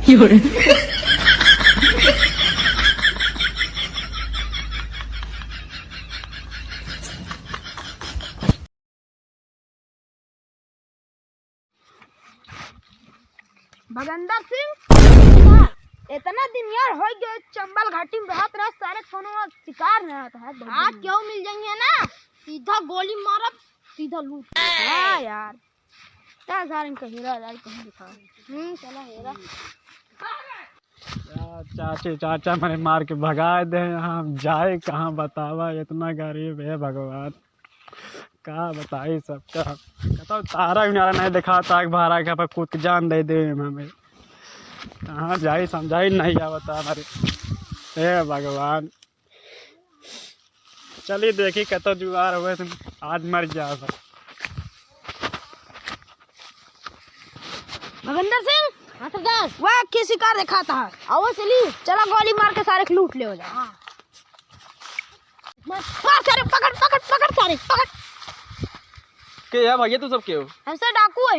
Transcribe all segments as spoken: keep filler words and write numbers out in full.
की हो रे? भगेंद्र सिंह, इतना दिन यार हो गयो, चंबल घाटी में रहत रह, सारे कोनो शिकार नहीं आता है। आज केहू मिल जाइए ना, सीधा गोली मारब, सीधा लूट। हाँ यार, चल सारे इनका हेरा जाए, कहीं दिखा। हम्म, चला हेरा। या चाचे, चाचा मने मार के भगाए दे, हम जाए कहाँ बतावा, इतना गरीब है भगवान, का बताई सबका। कतौ तारा उनारा नहीं दिखाता, आग भारा के पर कूद के जान दे दे हमें, कहाँ जाई समझाई नहीं आवता हमारे। हे भगवान, चली देखी कतौ जुगाड़ हुए तो आज मर जाए। भगेंद्र सिंह। हाँ सरदार। वाह, के शिकार दिखाता है। आओ चली। चला गोली मार के सारे के लूट ले हो जाए। हाँ। मार सारे, पकड़, पकड़, पकड़ सारे, पकड़। के है भैया, तू सब के हो? हम सब डाकू है।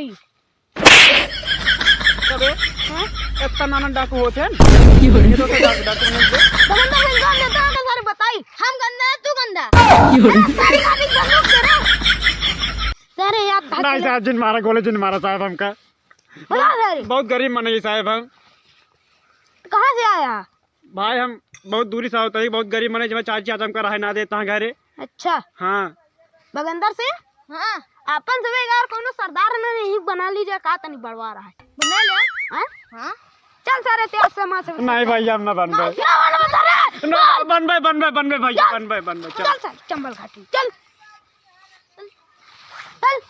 कबे? हाँ? इतना नाना डाकू होत हैं? ये तो डाकू, डाकू नहीं थे। तो हम तो इल्जाम देता है, तो सारे बताई। हम गंदा है, तू गंदा। अरे, सारे का भी बंदूक दे रहा। सारे यार, नहीं साहब, जिन मारा गोली, जिन मारा साहब हमका। बता सारे। बहुत गरीब मनई साहब हम। कहाँ से आया? भाई, हम बहुत दूरी से आवत हई, बहुत गरीब मनई, जब चाची चाचा हमका रहे ना देता घरे। अच्छा। हाँ। भगेंद्र सिंह? हाँ। अपन सब एक बार कोनो सरदार ने नहीं बना लीजिए, का तनी बड़वा रहा है। बना ले। हाँ? हाँ। चल सारे, तेरे से माँ से नहीं भाई, हम ना बनबे। ना, ना बनबे सारे। ना, बनबे, बनबे, बनबे भैया, चल। बनबे, बनबे, चल। चल सारे, चंबल घाटी, चल। चल।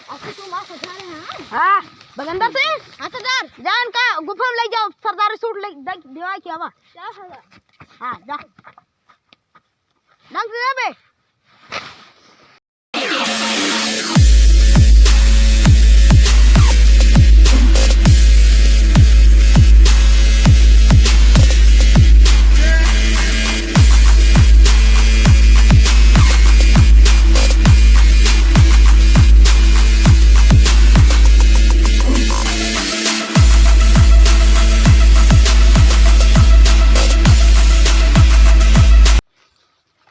अच्छा, तू मार सजा रहे हैं? हाँ, भगेंद्र सिंह। हाँ, सरदार। जा इनका गुफा में ले जाओ, सरदार सूट ले, दे, दिवा के आवा। क्या सरदार? हाँ, जा। दम से जा बे।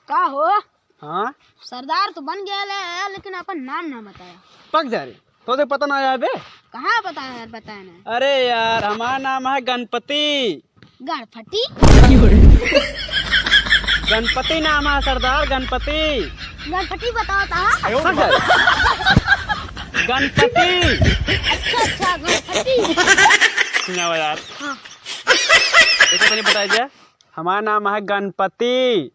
का हो? हाँ? सरदार तो बन गया ले, लेकिन अपन नाम ना बताया। पक जा रे, तो देख पता ना आया बे। कहाँ पता है यार, बताया ना। अरे यार, हमारा नाम है गणपति। गणपति? गणपति नाम है सरदार, गणपति। गणपति बताओ ता। पक जा रे। गणपति। अच्छा, अच्छा, गणपति। सुनावा यार। हाँ। एक तो नहीं बताया जा। हमारा नाम है गणपति।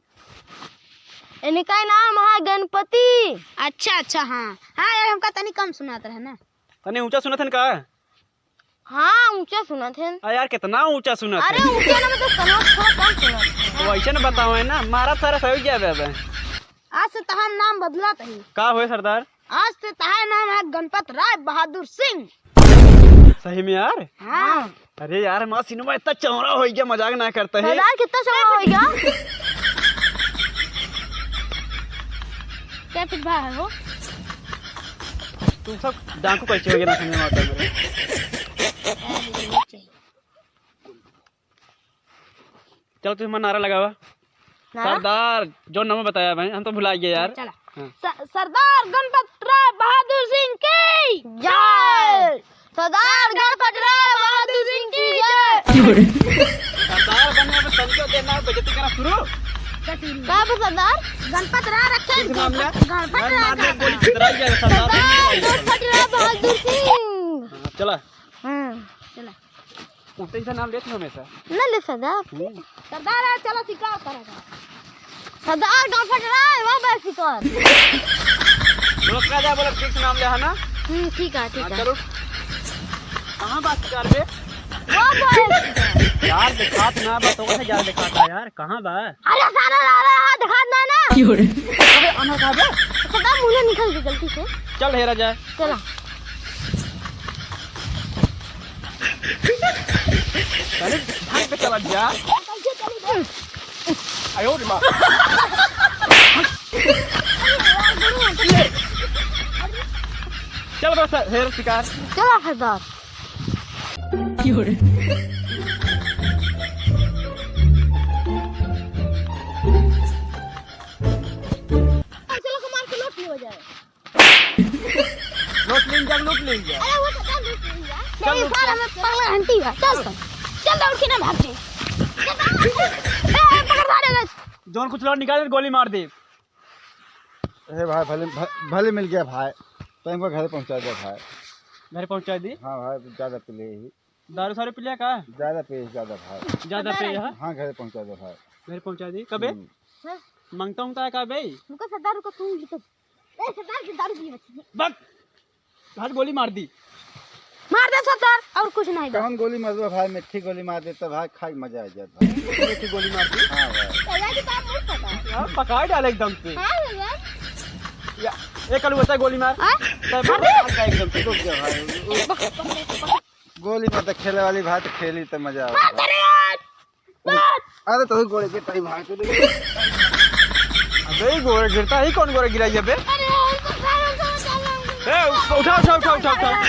इनका नाम है गणपति। अच्छा, अच्छा, हाँ। हाँ यार, हमका तनी कम सुनात रहे ना। तनी ऊंचा सुनत हन का? हाँ, ऊंचा सुनत हन। आ यार, कितना ऊंचा सुनत अरे, हन। ऊंचा ना, मतलब, कनवा थोड़ा कम सुनत हन। वो ऐसे न बताओ है ना, मारा सारा सही जावे अबे। आज से तहार नाम बदलत ही। का होए सरदार? आज से तहार नाम है गणपत राय बहादुर सिंह। सही में यार? हाँ। अरे यार, हमारा सिनेमा इतना चौड़ा हो गया, मजाक ना करता है। सरदार कितना चौड़ा हो गया? क्या फिर भाई हो? तुम सब डाकू कैसे हो गए ना समझ में आता मेरे। चलो, तुम हमारा नारा लगावा। नारा? सरदार, जो नाम बताया भाई, हम तो भुला गए यार। चला। हाँ। स-, सरदार गणपत राय बहादुर सिंह की जय। सरदार गणपत राय बहादुर सिंह की जय। सरदार बनने में तनिको देर ना, बेइज्जती करना शुरू। का बे सरदार? गणपत राय रखे हैं, किस नाम ले? गणपत, गणपत मैं राय मार दे, रखे गोली हैं। खतरा ही है, सरदार सरदार बनने वाला है। गणपत राय बहादुर सिंह। हाँ, चला। हाँ, चला। उल्टे से नाम लेत हो हमेशा। ना ले सरदार। हम्म। सरदार, आज चलो शिकार करेगा। सरदार, गाँव फट रहा है, वहाँ बैठ शिकार। बोलो, का जा, बोलो, ठीक से नाम ले, है ना? हम्म, ठीक है, ठीक हाँ, है। चलो। कहाँ बात शिकार बे? वो बैठ शिकार। यार, दिखात ना, बस ओकर से ज्यादा दिखाता है यार, कहाँ बा? अरे, साला, ला रहा है, दिखात ना, ना। क्यों रे? अबे, आना कहाँ बे? सरदार, मुँह निकल गई गलती से। चल, हेरा जाए। चला। अरे, भाग के चला जा। आयो रे माँ। चल बस, हेर शिकार। चलो सरदार। चलो, मार के लूट लियो जाए। लूट लीन जा, लूट लीन जा। अरे वो तो चल लूट लीन जा। चल, नहीं, लूट साला लीन। मैं पगला घंटी बा। चल तो। चल दौड़ के ना भाग दे। ए, ए, पकड़, मारे बस। जौन कुछ लौट निकाले, गोली मार दे। ए भाई, भले, भ-, भले मिल गया भाई। तो इनको घरे पहुंचा दे भाई। घरे पहुंचा दी? हाँ भाई, ज्यादा पी ले ही। दारू सारू पी लिया का? ज्यादा पी, ज्यादा भाई। ज्यादा पी है? हाँ, घरे पहुंचा दे भाई। घरे पहुंचा दी? कबे? हम्म। मांगता हूँ तो है का बे? रुको सरदार, रुको, सुन ली तो। ए, सरदार की दारू पिए बच्चे। बक! आज गोली मार दी। मार दे सरदार, और कुछ नहीं बा। कौन गोली मारबा भाई? मिठी गोली मार देता भाई, खाई मजा आ जाता भाई। मिठी गोली मार दी। हाँ भाई। सरदार की बात नहीं पता। यार, पकाई डाले एकदम से। हाँ भैया। या, एक अलू बचा गोली मार। हाँ? तब मार दे। पकाई एकदम से। रुक जा भाई। गोली में तो खेले वाली भाई, तो खेली तो मजा आवे। मार दे रे यार। मार। अरे तो गोली के टाइम भाई, तू देख। अबे, ये गोरे गिरता है, कौन गोरे गिराई है बे? अरे, उसको उठा, उठा, उठा, उठा, उठा।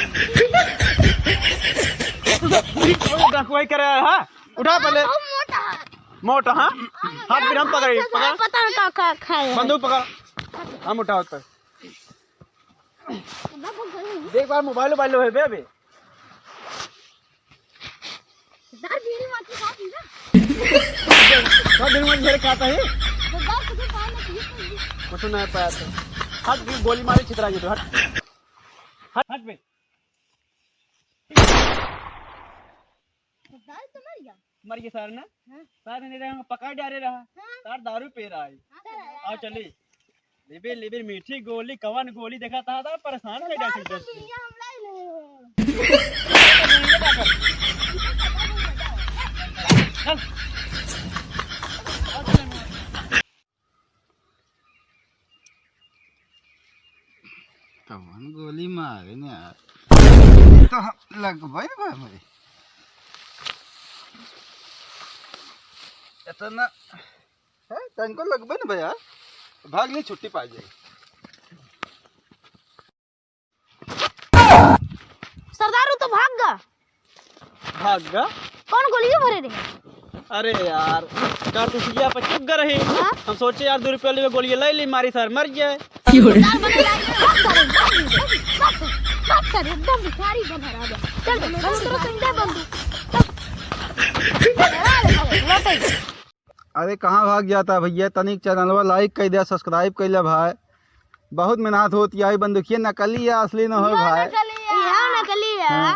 डाकुआ करे है, हाँ? उठा पहले। बहुत मोटा है। मोटा, हाँ? हाथ फिर हम पकड़ी, पकड़। पता है का, का खाए है। बंदूक पकड़। हम उठाओ तो। देख बार मोबाइल, मोबाइल है बे अबे। सरदार बीड़ी मार के खाती ना। का बीड़ी मार के खाता है? सरदार तुझे पान में पीस नहीं। कुछ नहीं पाया तो। हट, गोली मारी छितरा जी तो, हट। हट, हट बे। सरदार तो मर गया। मर गया सार ना? हाँ। सार ने रहा, पकड़ डाले रहा। हाँ। सार दारू पी रहा है। हाँ, तो आओ चली। लेबे, लेबे मीठी गोली, कवन गोली देखा था, था परेशान कर दिया सरदार, सरदार। तो दुनिया हम लाई ले। चल। कवन गोली मारे ने यार, ये तो हम लगबे न भाई मरे। इतना है, तनको लगबे न भाई यार, भाग ले, छुट्टी पा जाए। सरदार, वो तो भाग गा। भाग गा? कौन गोलियों भरे रहे? अरे यार, कारतूसिया पर चुक गा रहे। हाँ? हम सोचे यार, दो रुपया लेवे, गोली ले ली, मारी सार मर जाए। सरदार बने लायक है। भाग सारे, भाग, भाग, भाग सारे, एकदम भिखारी बन रहा है। चल, चल, चल, चल, चल, बंदूक। चल। लौटे। अरे कहाँ भाग जाता भैया, तनिक चैनलवा like कइ द्या, subscribe कइ ल्या भाई। बहुत मेहनत होत, यही बंदूकिया नकली है, असली न हो भाई। नकली है। यह नकली है। हाँ।